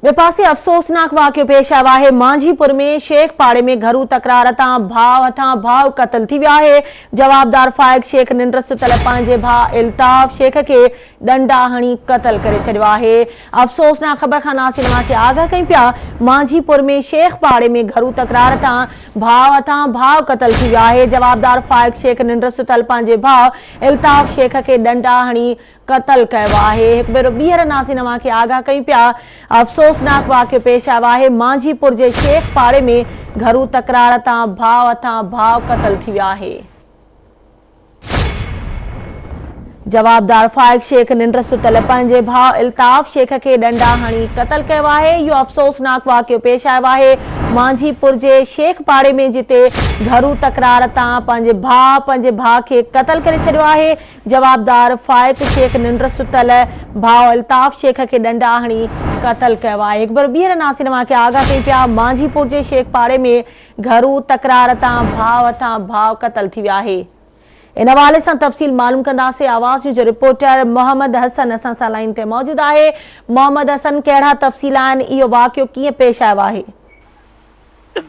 ٻئي پاسي افسوسناڪ واقعو پيش آيو آهي، مانجهي پور ۾ شيخ پاڙي ۾ گهرو تڪرار تان ڀاء هٿان ڀاء قتل ٿي ويو آهي، جوابدار فائق شيخ ننڊ ستل پنهنجي ڀاء الطاف شيخ کي ڏنڊا هڻي قتل ڪري ڇڏيو آهي، افسوسناڪ خبر کان ناصر اوهان کي آگاهه ڪيون پيا، مانجهي پور ۾ شيخ پاڙي ۾ گهرو تڪرار تان ڀاء هٿان ڀاء قتل ٿي ويو آهي، جوابدار فائق شيخ ننڊ ستل پنهنجي ڀاء الطاف شيخ کي ڏنڊا هڻي قتل ڪيو آهي هڪ ڀيرو ٻيهر ناظرين اوهان کي آگاهه ڪيون پيا افسوسناڪ واقعو پيش آيو آهي مانجهي پور جي شيخ پاڙي ۾ گهرو تڪرار تان ڀاء هٿان ڀاء قتل ٿي ويو آهي جوابدار فائق شيخ ننڊ ستل پنهنجي ڀاء الطاف شيخ کي ڏنڊا هڻي قتل ڪيو آهي اهو افسوسناڪ واقعو پيش آيو آهي مانجهي پور جي شيخ پاڙي ۾ جتي گهرو تڪرار تان پنهنجي ڀاء پنهنجي ڀاء کي قتل ڪري ڇڏيو آهي جوابدار فائق شيخ ننڊ ستل ڀاء الطاف شيخ کي ڏنڊا هڻي قتل ڪيو آهي. هڪ ڀيرو ٻيهر ناصر اوهان کي آگاهه ڪيون پيا مانجهي پور جي شيخ پاڙي ۾ گهرو تڪرار تان ڀاء هٿان ڀاء قتل ٿي ويو آهي. ان حوالي سان تفصيل معلوم ڪنداسين آواز نيوز جو رپورٽر محمد حسن اسان سان لائين تي موجود آهي. محمد حسن ڪهڙا تفصيل آهن اهو واقعو ڪيئن پيش آيو آهي؟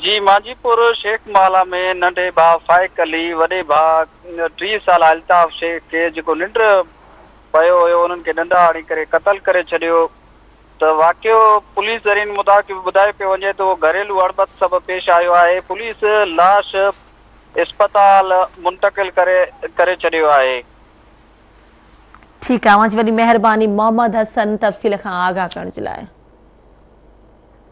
جي مانجهيپور شيخ محلا ۾ ننڍي ڀاء فائق علي وڏي ڀاء 30 سالا الطاف شيخ کي جيڪو ننڊ پيو هيو انهن کي ڏنڊا هڻي ڪري قتل ڪري ڇڏيو ته واقعو پوليس ذريعن مطابق ٻڌايو پيو وڃي ته اهو گهريلو اڻبت سبب پيش آيو آهي پوليس لاش اسپتال منتقل ڪري ڪري ڇڏيو آهي. ٺيڪ آهي اوهان جي وڏي مهرباني محمد حسن تفصيل کان آگاهه ڪرڻ جي لاء.